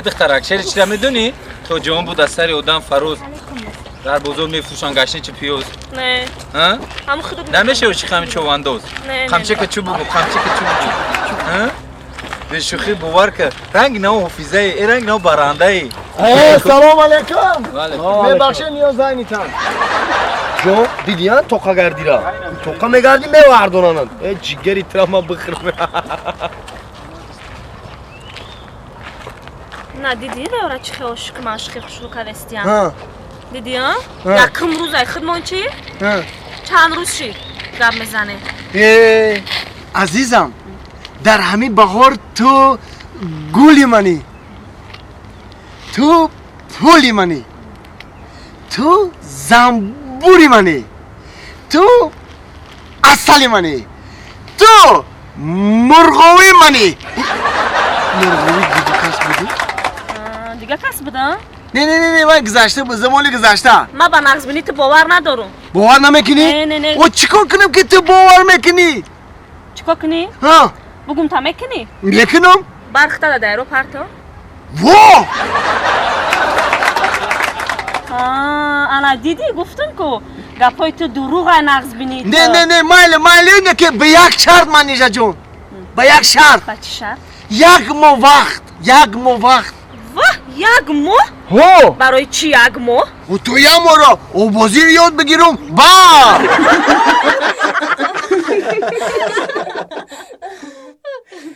Духтарак, шери чира медонӣ? То ҷавон буд аз сари одам фароз. Дар бозор мефурӯшанд гашничи пиёз. Не. Ҳа? Ҳам худат Намешавӣ чи хами човандоз? Не, не. Қамчика чӯ бугу, қамчика чӯ бугу. Ҳа? Бешӯхӣ бовар кар. Ранги нав ҳофизаи, э ранги нав барандаи. Салом алейкум. Ваалейкум. Мебахшед, ниёз зайнитан. Ҷон, дидиян тоқа гардира. Тоқа мегардӣ мевардонананд. Э ҷигари тира ман бихӯрам. На дидӣ веора чӣ хел ошиқи маъшуқи хушрӯ кадестиян? Ҳа. Дидӣ, а? Ҳа. Якум рӯз ай худмон чӣ? Ҳа. Чанд рӯз шид гап мезанем. Э, азизам, дар ҳамин баҳор ту гули манӣ. Ту пули манӣ. Ту замбури манӣ. Ту асали манӣ. Ту мурғовии манӣ. Мурғовӣ дига кас будӣ? Дига кас буда? Не, не, не, не, вай гузашта буд, замони гузашта. Ман ба нағзбинӣ ту бовар надорам. Бовар намекунӣ? Не, не, не. О, чӣ кор кунам, ки ту бовар мекунӣ? Чӣ кор кунӣ? Ҳа. Бугум та мекунӣ? Мекунам. Бархта да дайро парто. Во! Ана дидӣ, гуфтам ку гапҳои ту дурӯғ ай нағзбинӣ ту. Не, не, не, майли, майли, не ки ба як шарт, Манижа ҷон. Ба як шарт. Ба чӣ шарт? Як моҳ вақт, як моҳ вақт. Ваҳ, як моҳ? Ҳо. Барои чӣ як моҳ? Ту як моҳро обозиро ёд бигирум, ба.